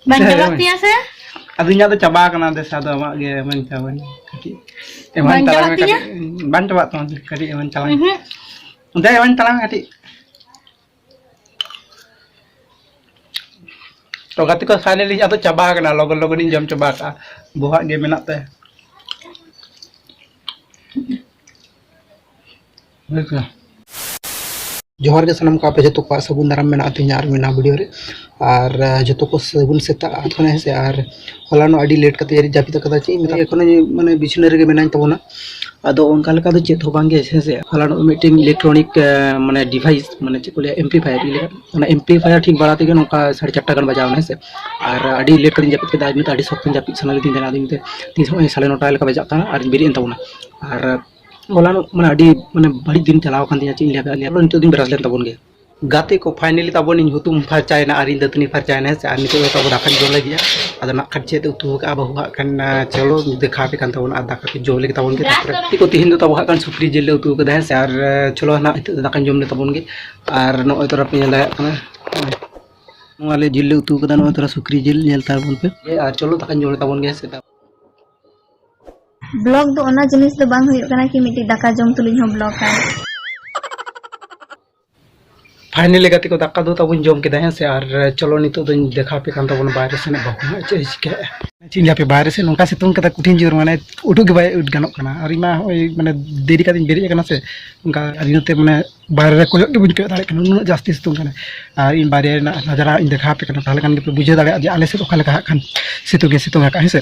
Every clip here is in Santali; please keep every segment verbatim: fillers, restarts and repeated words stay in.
ᱵᱟᱝ ᱪᱟᱵᱟᱜ ᱛᱤᱧᱟ ᱥᱮ? ᱟᱫᱚ ᱤᱧᱟᱹᱜ ᱫᱚ ᱪᱟᱵᱟ ᱟᱠᱟᱱᱟ, ᱫᱮᱥ, ᱟᱫᱚ ᱟᱢᱟᱜ ᱜᱮ ᱮᱢᱟᱹᱧ ᱛᱟᱵᱚᱱ ᱠᱟᱹᱴᱤᱡ᱾ ᱮᱢᱟᱹᱧ ᱵᱟᱝ ᱛᱟᱞᱟᱝ ᱪᱟᱵᱟᱜ ᱢᱮ ᱛᱤᱧᱟ? ᱠᱟᱹᱴᱤᱡ᱾ ᱵᱟᱝ ᱪᱟᱵᱟᱜ ᱛᱟᱢᱟ, ᱠᱟᱹᱴᱤᱡ ᱮᱢᱟᱹᱧ ᱛᱟᱞᱟᱝ ᱢᱮ᱾ ᱩᱦᱩᱸ᱾ ᱫᱮ, ᱮᱢᱟᱹᱧ ᱛᱟᱞᱟᱝ ᱢᱮ ᱠᱟᱹᱴᱤᱡ᱾ ᱛᱚ ᱜᱟᱛᱮ ᱠᱚ, finally ᱟᱫᱚ ᱪᱟᱵᱟ ᱟᱠᱟᱱᱟ, ᱞᱚᱜᱚᱱ ᱞᱚᱜᱚᱱ ᱤᱧ ᱡᱚᱢ ᱪᱟᱵᱟ ᱠᱟᱜᱼᱟ, ᱵᱚᱦᱟᱜ ᱜᱮ ᱢᱮᱱᱟᱜ ᱛᱮ᱾ ᱦᱳᱭ ᱥᱮ᱾ ᱡᱚᱦᱟᱨ ᱜᱮ ᱥᱟᱱᱟᱢ ᱠᱚ, ᱟᱯᱮ ᱡᱚᱛᱚ ᱠᱚᱣᱟᱜ ᱥᱟᱹᱜᱩᱱ ᱫᱟᱨᱟᱢ ᱢᱮᱱᱟᱜᱼᱟ ᱛᱤᱧᱟ ᱟᱨ ᱢᱮᱱᱟᱜᱼᱟ video ᱨᱮ᱾ ᱟᱨ, ᱟᱸ, ᱡᱚᱛᱚ ᱠᱚ ᱥᱟᱹᱜᱩᱱ ᱥᱮᱛᱟᱜ ᱟᱛ ᱠᱷᱚᱱ, ᱦᱮᱸ ᱥᱮ᱾ ᱟᱨ ᱦᱚᱞᱟᱱᱚᱜ ᱟᱹᱰᱤ late ᱠᱟᱛᱮ ᱡᱟᱹᱯᱤᱫ ᱟᱠᱟᱫᱟ, ᱪᱮᱫ ᱤᱧ ᱢᱮᱛᱟᱢᱟ, ᱮᱠᱷᱚᱱᱳ ᱢᱟᱱᱮ ᱵᱤᱪᱷᱱᱟᱹ ᱨᱮᱜᱮ ᱢᱮᱱᱟᱧ ᱛᱟᱵᱚᱱᱟ᱾ ᱟᱫᱚ ᱚᱱᱠᱟ ᱞᱮᱠᱟ ᱫᱚ ᱪᱮᱫ ᱦᱚᱸ ᱵᱟᱝ ᱜᱮ, ᱦᱮᱸ ᱥᱮ᱾ ᱦᱚᱞᱟᱱᱚᱜ ᱢᱤᱫᱴᱮᱱ electronic, ᱟᱸ, ᱢᱟᱱᱮ device, ᱢᱟᱱᱮ ᱪᱮᱫ ᱠᱚ ᱞᱟᱹᱭᱟ, amplifier ᱤᱧ ᱞᱟᱹᱭᱟ᱾ ᱚᱱᱟ amplifier ᱴᱷᱤᱠ ᱵᱟᱲᱟ ᱛᱮᱜᱮ ᱱᱚᱝᱠᱟ ᱥᱟᱲᱮ ᱪᱟᱨᱴᱟ ᱜᱟᱱ ᱵᱟᱡᱟᱣ ᱮᱱᱟ, ᱦᱮᱸ ᱥᱮ᱾ ᱟᱨ ᱟᱹᱰᱤ late ᱠᱟᱛᱮᱧ ᱡᱟᱹᱯᱤᱫ ᱠᱮᱫᱟ, ᱟᱨ ᱱᱤᱛᱚᱜ ᱟᱹᱰᱤ ᱥᱚᱠᱛᱚᱧ ᱡᱟᱹᱯᱤᱫ ᱥᱟᱱᱟ ᱞᱤᱫᱤᱧ ᱛᱟᱦᱮᱱᱟ᱾ ᱟᱫᱚ ᱤᱧ ᱛᱮ ᱛᱤᱱ ᱥᱚᱢᱚᱭ ᱥᱟᱲᱮ ᱱᱚᱴᱟ ᱞᱮᱠᱟ ᱵᱟᱡᱟᱜ ᱠᱟᱱᱟ ᱟᱨᱤᱧ ᱵᱮᱨᱮᱫ ᱮᱱ ᱛᱟᱵᱚᱱᱟ᱾ ᱟᱨ ᱦᱚᱞᱟᱱᱚᱜ ᱢᱟᱱᱮ ᱟᱹᱰᱤ ᱢᱟᱱᱮ ᱵᱟᱹᱲᱤᱡ ᱫᱤᱱ ᱪᱟᱞᱟᱣ ᱟᱠᱟᱱ ᱛᱤᱧᱟ, ᱪᱮᱫ ᱤᱧ ᱞᱟᱹᱭᱟ, ᱱᱤᱛᱚᱜ ᱫᱚᱧ brush ᱞᱮᱱ ᱛᱟᱵᱚᱱ ᱜᱮ᱾ ᱜᱟᱛᱮ ᱠᱚ, finally ᱛᱟᱵᱚᱱ ᱤᱧ ᱦᱩᱛᱩᱢ ᱯᱷᱟᱨᱪᱟᱭᱮᱱᱟ ᱟᱨ ᱤᱧ ᱫᱟᱹᱛᱟᱹᱱᱤ ᱯᱷᱟᱨᱪᱟᱭᱮᱱᱟ, ᱦᱮᱸ ᱥᱮ᱾ ᱟᱨ ᱱᱤᱛᱚᱜ ᱫᱚ ᱛᱟᱵᱚ ᱫᱟᱠᱟᱧ ᱡᱚᱢ ᱞᱟᱹᱜᱤᱫᱼᱟ᱾ ᱟᱫᱚ ᱱᱟᱜ ᱠᱷᱟᱱ ᱪᱮᱫ ᱩᱛᱩ ᱟᱠᱟᱫᱼᱟ ᱵᱟᱹᱦᱩ ᱦᱟᱸᱜ ᱠᱷᱟᱱ, ᱟᱸ, ᱪᱚᱞᱚ ᱫᱮᱠᱷᱟᱣ ᱟᱯᱮ ᱠᱟᱱ ᱛᱟᱵᱚᱱᱟ᱾ ᱟᱨ ᱫᱟᱠᱟ ᱠᱚ ᱡᱚᱢ ᱞᱟᱹᱜᱤᱫ ᱛᱟᱵᱚᱱ ᱜᱮ, ᱛᱟᱨᱯᱚᱨᱮ ᱜᱟᱛᱮ ᱠᱚ, ᱛᱤᱦᱤᱧ ᱫᱚ ᱛᱟᱵᱚ ᱦᱟᱸᱜ ᱠᱷᱟᱱ ᱥᱩᱠᱨᱤ ᱡᱤᱞ ᱞᱮ ᱩᱛᱩ ᱟᱠᱟᱫᱟ, ᱦᱮᱸ ᱥᱮ᱾ ᱟᱨ, ᱟᱸ, ᱪᱚᱞᱚ ᱱᱟᱜ ᱱᱤᱛᱚᱜ ᱫᱚ ᱫᱟᱠᱟᱧ ᱡᱚᱢ ᱞᱮ ᱛᱟᱵᱚᱱ ᱜᱮ᱾ ᱟᱨ ᱱᱚᱜᱼᱚᱭ ᱛᱚᱨᱟ ᱯᱮ ᱧᱮᱞ ᱫᱟᱲᱮᱭᱟᱜ ᱠᱟᱱᱟ, ᱱᱚᱜᱼᱚᱭ ᱱᱚᱣᱟ ᱞᱮ ᱡᱤᱞ ᱞᱮ ᱩᱛᱩ ᱟᱠᱟᱫᱟ, ᱱᱚᱜᱼᱚᱭ ᱛᱚᱨᱟ ᱥᱩᱠᱨᱤ ᱡᱤᱞ ᱧᱮᱞ ᱛᱟᱵᱚᱱ ᱯᱮ᱾ ᱟᱨ ᱪᱚᱞᱚ ᱫᱟᱠᱟᱧ ᱡᱚᱢ ᱞᱮ ᱛᱟᱵᱚᱱ ᱜᱮ, ᱦᱮᱸ ᱥᱮ᱾ Vlog ᱫᱚ ᱚᱱᱟ ᱡᱤᱱᱤᱥ ᱫᱚ ᱵᱟᱝ ᱦᱩᱭᱩᱜ ᱠᱟᱱᱟ ᱠᱤ ᱢᱤᱫᱴᱤᱡ ᱫᱟᱠᱟ ᱡᱚᱢ ᱛᱩᱞᱩᱡ ᱦᱚᱸ vlog ᱟᱭ᱾ Finally ᱜᱟᱛᱮ ᱠᱚ, ᱫᱟᱠᱟ ᱫᱚ ᱛᱟᱵᱚᱱ ᱡᱚᱢ ᱠᱮᱫᱟ, ᱦᱮᱸ ᱥᱮ᱾ ᱟᱨ ᱪᱚᱞᱚ ᱱᱤᱛᱚᱜ ᱫᱚᱧ ᱫᱮᱠᱷᱟᱣ ᱟᱯᱮ ᱠᱟᱱ ᱛᱟᱵᱚᱱᱟ ᱵᱟᱭᱨᱮ ᱥᱮᱱᱟᱜ ᱵᱟᱹᱦᱩ ᱦᱟᱸᱜ ᱪᱮᱫ ᱮ ᱪᱤᱠᱟᱹᱭᱮᱫᱼᱟ᱾ ᱪᱮᱫ ᱤᱧ ᱞᱟᱹᱭ ᱟᱯᱮ, ᱵᱟᱭᱨᱮ ᱥᱮᱫ ᱱᱚᱝᱠᱟ ᱥᱤᱛᱩᱝ ᱠᱟᱫᱟ, ᱠᱚᱴᱷᱤᱱ ᱡᱳᱨ, ᱢᱟᱱᱮ ᱩᱰᱩᱠ ᱜᱮ ᱵᱟᱭ ᱩᱰ ᱜᱟᱱᱚᱜ ᱠᱟᱱᱟ᱾ ᱟᱨ ᱤᱧ ᱢᱟ ᱦᱚᱸᱜᱼᱚᱭ ᱢᱟᱱᱮ ᱫᱮᱨᱤ ᱠᱟᱛᱮᱧ ᱵᱮᱨᱮᱫ ᱟᱠᱟᱱᱟ ᱥᱮ, ᱚᱱᱠᱟ ᱟᱨ ᱤᱱᱟᱹᱛᱮ ᱢᱟᱱᱮ ᱵᱟᱭᱨᱮ ᱨᱮ ᱠᱚᱭᱚᱜ ᱜᱮ ᱵᱟᱹᱧ ᱠᱚᱭᱚᱜ ᱫᱟᱲᱮᱭᱟᱜ ᱠᱟᱱᱟ, ᱩᱱᱟᱹᱜ ᱡᱟᱹᱥᱛᱤ ᱥᱤᱛᱩᱝ ᱠᱟᱱᱟ᱾ ᱟᱨ ᱤᱧ ᱵᱟᱭᱨᱮ ᱨᱮᱱᱟᱜ ᱱᱟᱡᱟᱨᱟ ᱤᱧ ᱫᱮᱠᱷᱟᱣ ᱟᱯᱮ ᱠᱟᱱᱟ, ᱛᱟᱦᱚᱞᱮ ᱠᱷᱟᱱ ᱜᱮᱯᱮ ᱵᱩᱡᱷᱟᱹᱣ ᱫᱟᱲᱮᱭᱟᱜᱼᱟ ᱡᱮ ᱟᱞᱮ ᱥᱮᱫ ᱚᱠᱟ ᱞᱮᱠᱟ ᱦᱟᱸᱜ ᱠᱷᱟᱱ ᱥᱤᱛᱩᱝ ᱜᱮ ᱥᱤᱛᱩᱝ ᱟᱠᱟᱫᱼᱟ, ᱦᱮᱸ ᱥᱮ᱾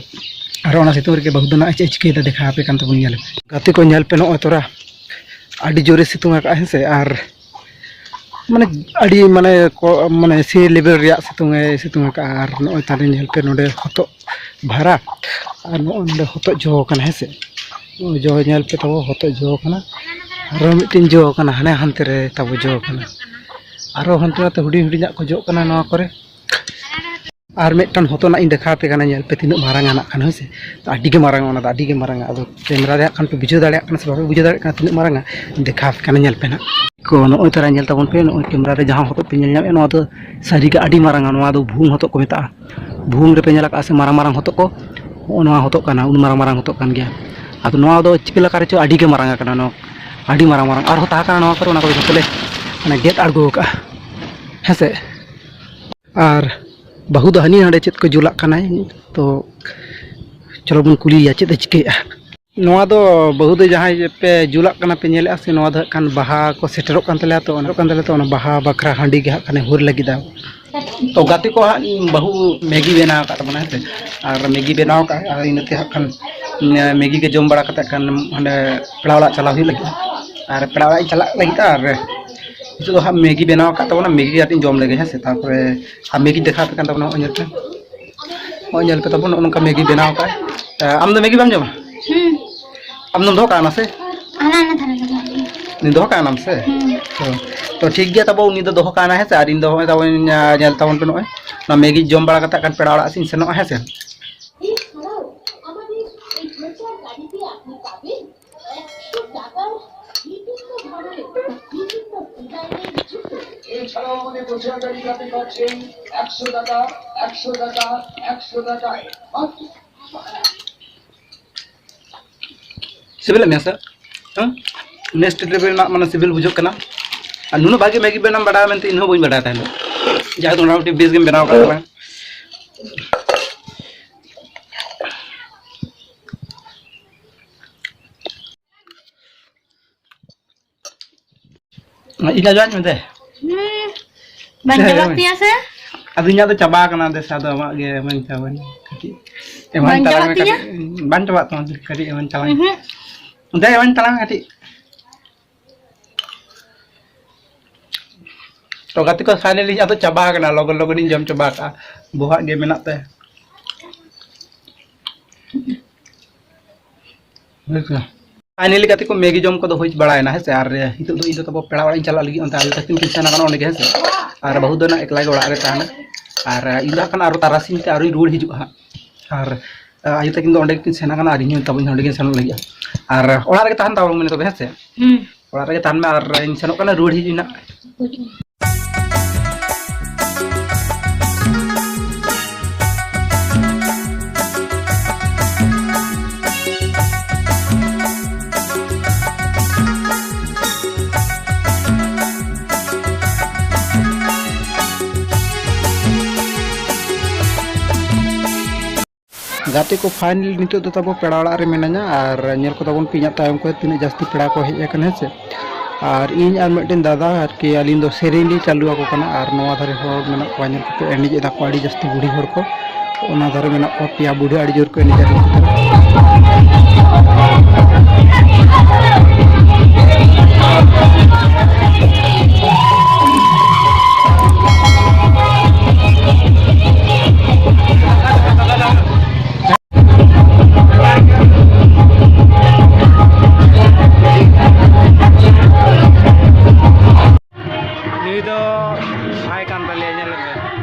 ᱟᱨ ᱚᱱᱟ ᱥᱤᱛᱩᱝ ᱨᱮᱜᱮ ᱵᱟᱹᱦᱩ ᱫᱚ ᱱᱟᱜ ᱪᱮᱫ ᱮ ᱪᱤᱠᱟᱹᱭᱮᱫᱟ, ᱫᱮᱠᱷᱟᱣ ᱟᱯᱮ ᱠᱟᱱ ᱛᱟᱵᱚᱱ ᱧᱮᱞ᱾ ᱜᱟᱛᱮ ᱠᱚ, ᱧᱮᱞ ᱯᱮ, ᱱᱚᱜᱼᱚᱭ ᱛᱚᱨᱟ ᱟᱹᱰᱤ ᱡᱳᱨᱮ ᱥᱤᱛᱩᱝ ᱟᱠᱟᱫᱼᱟ, ᱦᱮᱸ ᱥᱮ᱾ ᱟᱨ ᱢᱟᱱᱮ ᱟᱹᱰᱤ ᱢᱟᱱᱮ ᱠᱚ, ᱢᱟᱱᱮ ᱥᱮ level ᱨᱮᱭᱟᱜ ᱥᱤᱛᱩᱝ ᱮ ᱥᱤᱛᱩᱝ ᱟᱠᱟᱫᱼᱟ᱾ ᱟᱨ ᱱᱚᱜᱼᱚᱭ ᱛᱟᱦᱞᱮ ᱧᱮᱞ ᱯᱮ, ᱱᱚᱰᱮ ᱦᱚᱛᱚᱫ ᱵᱷᱟᱨᱟ, ᱟᱨ ᱱᱚᱜᱼᱚᱭ ᱱᱚᱰᱮ ᱦᱚᱛᱚᱫ ᱡᱚ ᱟᱠᱟᱱᱟ, ᱦᱮᱸ ᱥᱮ᱾ ᱱᱚᱜᱼᱚᱭ ᱡᱚ ᱧᱮᱞ ᱯᱮ ᱛᱟᱵᱚ, ᱦᱚᱛᱚᱫ ᱡᱚ ᱟᱠᱟᱱᱟ, ᱟᱨᱚ ᱢᱤᱫᱴᱮᱱ ᱡᱚ ᱟᱠᱟᱱᱟ, ᱦᱟᱱᱮ ᱦᱟᱱᱛᱮ ᱨᱮ ᱛᱟᱵᱚ ᱡᱚ ᱟᱠᱟᱱᱟ, ᱟᱨᱚ ᱦᱟᱱᱛᱮ ᱱᱟᱛᱮ ᱦᱩᱰᱤᱧ ᱦᱩᱰᱤᱧᱟᱜ ᱠᱚ ᱡᱚᱜ ᱠᱟᱱᱟ ᱱᱚᱣᱟ ᱠᱚᱨᱮ᱾ ᱟᱨ ᱢᱤᱫᱴᱟᱝ ᱦᱚᱛᱚᱫ ᱱᱟᱜ ᱤᱧ ᱫᱮᱠᱷᱟᱣ ᱟᱯᱮ ᱠᱟᱱᱟ, ᱧᱮᱞ ᱯᱮ ᱛᱤᱱᱟᱹᱜ ᱢᱟᱨᱟᱝ ᱟᱱᱟᱜ ᱠᱟᱱᱟ, ᱦᱳᱭ ᱥᱮ᱾ ᱟᱹᱰᱤ ᱜᱮ ᱢᱟᱨᱟᱝᱟ, ᱚᱱᱟ ᱫᱚ ᱟᱹᱰᱤ ᱜᱮ ᱢᱟᱨᱟᱝᱟ᱾ ᱟᱫᱚ camera ᱨᱮ ᱦᱟᱸᱜ ᱠᱷᱟᱱ ᱯᱮ ᱵᱩᱡᱷᱟᱹᱣ ᱫᱟᱲᱮᱭᱟᱜ ᱠᱟᱱᱟ ᱥᱮ ᱵᱟᱯᱮ ᱵᱩᱡᱷᱟᱹᱣ ᱫᱟᱲᱮᱭᱟᱜ ᱠᱟᱱᱟ ᱛᱤᱱᱟᱹᱜ ᱢᱟᱨᱟᱝᱟ, ᱫᱮᱠᱷᱟᱣ ᱟᱯᱮ ᱠᱟᱱᱟ, ᱧᱮᱞ ᱯᱮ ᱱᱟᱜ᱾ ᱠᱚ ᱱᱚᱜᱼᱚᱭ ᱛᱟᱨᱟ ᱧᱮᱞ ᱛᱟᱵᱚᱱ ᱯᱮ, ᱱᱚᱜᱼᱚᱭ ᱠᱮᱢᱨᱟ ᱨᱮ ᱡᱟᱦᱟᱸ ᱦᱚᱛᱚᱫ ᱯᱮ ᱧᱮᱞ ᱧᱟᱢᱮᱫ, ᱱᱚᱣᱟ ᱫᱚ ᱥᱟᱹᱨᱤᱜᱮ ᱟᱹᱰᱤ ᱢᱟᱨᱟᱝᱟ᱾ ᱱᱚᱣᱟ ᱫᱚ ᱵᱷᱩᱝ ᱦᱚᱛᱚᱫ ᱠᱚ ᱢᱮᱛᱟᱜᱼᱟ᱾ ᱵᱷᱩᱝ ᱨᱮᱯᱮ ᱧᱮᱞ ᱟᱠᱟᱫᱼᱟ ᱥᱮ ᱢᱟᱨᱟᱝ ᱢᱟᱨᱟᱝ ᱦᱚᱛᱚᱫ ᱠᱚ? ᱱᱚᱜᱼᱚ ᱱᱚᱣᱟ ᱦᱚᱛᱚᱫ ᱠᱟᱱᱟ, ᱩᱱ ᱢᱟᱨᱟᱝ ᱢᱟᱨᱟᱝ ᱦᱚᱛᱚᱫ ᱠᱟᱱ ᱜᱮᱭᱟ᱾ ᱟᱫᱚ ᱱᱚᱣᱟ ᱫᱚ ᱪᱤᱠᱟᱹ ᱞᱮᱠᱟ ᱨᱮᱪᱚ ᱟᱹᱰᱤ ᱜᱮ ᱢᱟᱨᱟᱝ ᱟᱠᱟᱱᱟ, ᱱᱚᱣᱟ ᱟᱹᱰᱤ ᱢᱟᱨᱟᱝ ᱢᱟᱨᱟᱝ ᱟᱨᱦᱚᱸ ᱛᱟᱦᱮᱸ ᱠᱟᱱᱟ ᱱᱚᱣᱟ ᱠᱚᱨᱮ, ᱚᱱᱟ ᱠᱚᱫᱚ ᱡᱚᱛᱚ ᱞᱮ ᱢᱟᱱᱮ ᱜᱮᱫ ᱟᱬᱜᱚ ᱟᱠᱟᱫᱼᱟ, ᱦᱮᱸ ᱥᱮ᱾ ᱟᱨ ᱵᱟᱹᱦᱩ ᱫᱚ ᱦᱟᱹᱱᱤ ᱦᱟᱸᱰᱮ ᱪᱮᱫ ᱠᱚ ᱡᱩᱞᱟᱜ ᱠᱟᱱᱟᱭ, ᱛᱚ ᱪᱚᱞᱚ ᱵᱚᱱ ᱠᱩᱞᱤᱭᱮᱭᱟ ᱪᱮᱫ ᱮ ᱪᱤᱠᱟᱹᱭᱮᱫᱼᱟ᱾ ᱱᱚᱣᱟ ᱫᱚ ᱵᱟᱹᱦᱩ ᱫᱚ ᱡᱟᱦᱟᱸᱭ ᱯᱮ ᱡᱩᱞᱟᱜ ᱠᱟᱱᱟ ᱯᱮ ᱧᱮᱞᱮᱫᱼᱟ ᱥᱮ, ᱱᱚᱣᱟ ᱫᱚ ᱦᱟᱸᱜ ᱠᱷᱟᱱ ᱵᱟᱦᱟ ᱠᱚ ᱥᱮᱴᱮᱨᱚᱜ ᱠᱟᱱ ᱛᱟᱞᱮᱭᱟ, ᱛᱚ ᱚᱱᱟ ᱠᱟᱱ ᱛᱟᱞᱮᱭᱟ, ᱛᱚ ᱚᱱᱟ ᱵᱟᱦᱟ ᱵᱟᱠᱷᱨᱟ ᱦᱟᱺᱰᱤ ᱜᱮ ᱦᱟᱸᱜ ᱠᱷᱟᱱᱮ ᱦᱩᱨ ᱞᱟᱹᱜᱤᱫᱟ᱾ ᱛᱚ ᱜᱟᱛᱮ ᱠᱚ ᱦᱟᱸᱜ ᱵᱟᱹᱦᱩ ᱢᱮᱜᱤ ᱵᱮᱱᱟᱣ ᱟᱠᱟᱫ ᱛᱟᱵᱚᱱᱟ, ᱦᱮᱸ ᱥᱮ, ᱟᱨ ᱢᱮᱜᱤ ᱵᱮᱱᱟᱣ ᱟᱠᱟᱫ ᱟᱨ ᱤᱱᱟᱹᱛᱮ ᱦᱟᱸᱜ ᱠᱷᱟᱱ ᱢᱮᱜᱤ ᱜᱮ ᱡᱚᱢ ᱵᱟᱲᱟ ᱠᱟᱛᱮ ᱠᱷᱟᱱ ᱦᱟᱸᱰᱮ ᱯᱮᱲᱟ ᱚᱲᱟᱜ ᱪᱟᱞᱟᱣ ᱦᱩᱭᱩᱜ ᱞᱟᱹᱜᱤᱫ, ᱟᱨ ᱯᱮᱲᱟ ᱚᱲᱟᱜ ᱤᱧ ᱪᱟᱞᱟᱜ ᱞᱟᱹᱜᱤᱫ, ᱟᱨ ᱱᱤᱛᱚᱜ ᱫᱚ ᱦᱟᱸᱜ ᱢᱮᱜᱤ ᱵᱮᱱᱟᱣ ᱟᱠᱟᱫ ᱛᱟᱵᱚᱱᱟ, ᱢᱮᱜᱤ ᱠᱟᱹᱴᱤᱡ ᱤᱧ ᱡᱚᱢ ᱞᱮᱜᱮ, ᱦᱮᱸ ᱥᱮ, ᱛᱟᱨᱯᱚᱨᱮ ᱟᱨ ᱢᱮᱜᱤ ᱫᱮᱠᱷᱟᱣ ᱟᱯᱮ ᱠᱟᱱ ᱛᱟᱵᱚᱱᱟ, ᱱᱚᱜᱼᱚᱭ ᱧᱮᱞ ᱯᱮ᱾ ᱱᱚᱜᱼᱚᱭ ᱧᱮᱞ ᱯᱮ ᱛᱟᱵᱚᱱ, ᱱᱚᱜᱼᱚ ᱱᱚᱝᱠᱟ ᱢᱮᱜᱤ ᱵᱮᱱᱟᱣ ᱟᱠᱟᱫ᱾ ᱟᱢ ᱫᱚ ᱢᱮᱜᱤ ᱵᱟᱢ ᱡᱚᱢᱟ? ᱦᱩᱸ᱾ ᱟᱢ ᱫᱚᱢ ᱫᱚᱦᱚ ᱠᱟᱜᱼᱟ ᱚᱱᱟ ᱥᱮ? ᱦᱟᱱᱟ ᱚᱱᱟ ᱫᱷᱟᱨᱮ ᱨᱮ ᱢᱮᱱᱟᱜ ᱜᱮᱭᱟ᱾ ᱩᱱᱤ ᱫᱚᱦᱚ ᱠᱟᱜᱼᱟ ᱚᱱᱟᱢ ᱥᱮ? ᱦᱩᱸ᱾ ᱛᱚ, ᱛᱚ ᱴᱷᱤᱠ ᱜᱮᱭᱟ ᱛᱟᱵᱚ, ᱩᱱᱤ ᱫᱚ ᱫᱚᱦᱚ ᱠᱟᱜᱼᱟ ᱦᱮᱸ ᱥᱮ, ᱟᱨ ᱤᱧ ᱫᱚ ᱦᱚᱸᱜᱼᱚᱭ ᱛᱟᱵᱚᱱ, ᱧᱮᱞ ᱛᱟᱵᱚᱱ ᱯᱮ, ᱱᱚᱜᱼᱚᱭ ᱚᱱᱟ ᱢᱮᱜᱤ ᱡᱚᱢ ᱵᱟᱲᱟ ᱠᱟᱛᱮ ᱠᱷᱟᱱ ᱯᱮᱲᱟ ᱚᱲᱟᱜ ᱥᱮᱫ ᱤᱧ ᱥᱮᱱᱚᱜᱼᱟ ᱦᱮᱸ ᱥᱮ᱾ এছাড়াও আমাদের প্রচারকারী আপনি পাচ্ছেন একশো টাকা, একশো টাকা, একশো টাকায় মাত্র। ᱥᱤᱵᱤᱞᱮᱫ ᱢᱮᱭᱟ ᱥᱮ? ᱦᱮᱸ? ᱱᱮᱠᱥᱴ ᱞᱮᱵᱮᱞ ᱨᱮᱱᱟᱜ ᱢᱟᱱᱮ ᱥᱤᱵᱤᱞ ᱵᱩᱡᱷᱟᱹᱜ ᱠᱟᱱᱟ᱾ ᱟᱨ ᱱᱩᱱᱟᱹᱜ ᱵᱷᱟᱜᱮ ᱢᱮᱜᱤ ᱵᱮᱱᱟᱣ ᱵᱟᱰᱟᱭᱟ ᱢᱮᱱᱛᱮ ᱤᱧ ᱦᱚᱸ ᱵᱟᱹᱧ ᱵᱟᱰᱟᱭ ᱛᱟᱦᱮᱸᱫ᱾ ᱡᱟᱭᱦᱳᱠ, ᱢᱚᱴᱟᱢᱩᱴᱤ ᱵᱮᱥ ᱜᱮᱢ ᱵᱮᱱᱟᱣ ᱠᱟᱫ ᱛᱟᱞᱟᱝ᱾ ᱤᱧ ᱟᱡᱚᱢ ᱢᱮ ᱫᱮ᱾ ᱦᱩᱸ᱾ ᱵᱟᱝ ᱪᱟᱵᱟᱜ ᱛᱤᱧᱟ ᱥᱮ? ᱟᱫᱚ ᱤᱧᱟᱹᱜ ᱫᱚ ᱪᱟᱵᱟ ᱟᱠᱟᱱᱟ ᱫᱮ, ᱟᱫᱚ ᱟᱢᱟᱜ ᱜᱮ ᱮᱢᱟᱹᱧ ᱛᱟᱵᱚᱱ ᱠᱟᱹᱴᱤᱡ᱾ ᱮᱢᱟᱹᱧ ᱵᱟᱝ ᱛᱟᱞᱟᱝ ᱪᱟᱵᱟᱜ ᱢᱮ ᱛᱤᱧᱟ? ᱠᱟᱹᱴᱤᱡ᱾ ᱵᱟᱝ ᱪᱟᱵᱟᱜ ᱛᱟᱢᱟ, ᱠᱟᱹᱴᱤᱡ ᱮᱢᱟᱹᱧ ᱛᱟᱞᱟᱝ ᱢᱮ᱾ ᱩᱦᱩᱸ᱾ ᱫᱮ, ᱮᱢᱟᱹᱧ ᱛᱟᱞᱟᱝ ᱢᱮ ᱠᱟᱹᱴᱤᱡ᱾ ᱛᱚ ᱜᱟᱛᱮ ᱠᱚ, finally ᱟᱫᱚ ᱪᱟᱵᱟ ᱟᱠᱟᱱᱟ, ᱞᱚᱜᱚᱱ ᱞᱚᱜᱚᱱᱤᱧ ᱡᱚᱢ ᱪᱟᱵᱟ ᱠᱟᱜᱼᱟ, ᱵᱚᱦᱚᱜ ᱜᱮ ᱢᱮᱱᱟᱜ ᱛᱮ᱾ ᱵᱩᱡᱽ ᱠᱮᱫᱟ? Finally ᱜᱟᱛᱮ ᱠᱚ, ᱢᱮᱜᱤ ᱡᱚᱢ ᱠᱚᱫᱚ ᱦᱩᱭ ᱵᱟᱲᱟᱭᱮᱱᱟ, ᱦᱮᱸ ᱥᱮ᱾ ᱟᱨ ᱱᱤᱛᱚᱜ ᱫᱚ ᱤᱧ ᱫᱚ ᱛᱟᱵᱚ ᱯᱮᱲᱟ ᱚᱲᱟᱜ ᱤᱧ ᱪᱟᱞᱟᱜ ᱞᱟᱹᱜᱤᱫ, ᱚᱱᱛᱮ ᱟᱭᱳ ᱛᱟᱹᱠᱤᱱ ᱠᱤᱱ ᱥᱮᱱ ᱟᱠᱟᱱᱟ ᱚᱸᱰᱮ ᱜᱮ, ᱦᱮᱸ ᱥᱮ᱾ ᱟᱨ ᱵᱟᱹᱦᱩ ᱫᱚ ᱱᱟᱜ ᱮᱠᱞᱟ ᱜᱮ ᱚᱲᱟᱜ ᱨᱮ ᱛᱟᱦᱮᱱᱟ᱾ ᱟᱨ ᱤᱧ ᱫᱚ ᱦᱟᱸᱜ ᱠᱷᱟᱱ ᱟᱨᱚ ᱛᱟᱨᱟᱥᱤᱧ ᱛᱮ ᱟᱨᱚᱧ ᱨᱩᱣᱟᱹᱲ ᱦᱤᱡᱩᱜᱼᱟ ᱦᱟᱸᱜ᱾ ᱟᱨ ᱟᱭᱳ ᱛᱟᱹᱠᱤᱱ ᱫᱚ ᱚᱸᱰᱮ ᱜᱮᱠᱤᱱ ᱥᱮᱱ ᱟᱠᱟᱱᱟ, ᱟᱨ ᱤᱧ ᱦᱚᱸ ᱛᱟᱵᱚᱧ ᱚᱸᱰᱮ ᱜᱤᱧ ᱥᱮᱱᱚᱜ ᱞᱟᱹᱜᱤᱫᱼᱟ᱾ ᱟᱨ ᱚᱲᱟᱜ ᱨᱮᱜᱮ ᱛᱟᱦᱮᱱ ᱛᱟᱵᱚᱱ ᱢᱮ ᱛᱚᱵᱮ, ᱦᱮᱸ ᱥᱮ᱾ ᱦᱩᱸ᱾ ᱚᱲᱟᱜ ᱨᱮᱜᱮ ᱛᱟᱦᱮᱱ ᱢᱮ, ᱟᱨ ᱤᱧ ᱥᱮᱱᱚᱜ ᱠᱟᱱᱟ, ᱨᱩᱣᱟᱹᱲ ᱦᱤᱡᱩᱜ ᱤᱧ ᱱᱟᱜ᱾ ᱜᱟᱛᱮ ᱠᱚ, finally ᱱᱤᱛᱚᱜ ᱫᱚ ᱛᱟᱵᱚ ᱯᱮᱲᱟ ᱚᱲᱟᱜ ᱨᱮ ᱢᱮᱱᱟᱧᱟ, ᱟᱨ ᱧᱮᱞ ᱠᱚ ᱛᱟᱵᱚᱱ ᱯᱮ ᱤᱧᱟᱹᱜ ᱛᱟᱭᱚᱢ ᱠᱚᱨᱮ ᱛᱤᱱᱟᱹᱜ ᱡᱟᱹᱥᱛᱤ ᱯᱮᱲᱟ ᱠᱚ ᱦᱮᱡ ᱟᱠᱟᱱᱟ, ᱦᱮᱸ ᱥᱮ᱾ ᱟᱨ ᱤᱧ ᱟᱨ ᱢᱤᱫᱴᱮᱱ ᱫᱟᱫᱟ ᱟᱨᱠᱤ, ᱟᱹᱞᱤᱧ ᱫᱚ ᱥᱮᱨᱮᱧ ᱞᱤᱧ ᱪᱟᱹᱞᱩ ᱟᱠᱚ ᱠᱟᱱᱟ, ᱟᱨ ᱱᱚᱣᱟ ᱫᱷᱟᱨᱮ ᱦᱚᱲ ᱢᱮᱱᱟᱜ ᱠᱚᱣᱟ, ᱧᱮᱞ ᱠᱚᱯᱮ, ᱮᱱᱮᱡ ᱮᱫᱟ ᱠᱚ ᱟᱹᱰᱤ ᱡᱟᱹᱥᱛᱤ ᱵᱩᱰᱷᱤ ᱦᱚᱲ ᱠᱚ᱾ ᱚᱱᱟ ᱫᱷᱟᱨᱮ ᱢᱮᱱᱟᱜ ᱠᱚᱣᱟ ᱯᱮᱭᱟ ᱵᱩᱰᱷᱤ, ᱟᱹᱰᱤ ᱡᱳᱨ ᱠᱚ ᱮᱱᱮᱡ ᱮᱫᱟ᱾ ᱱᱩᱭ ᱫᱚ ᱵᱷᱟᱭ ᱠᱟᱱ ᱛᱟᱞᱮᱭᱟ, ᱧᱮᱞ ᱢᱮ᱾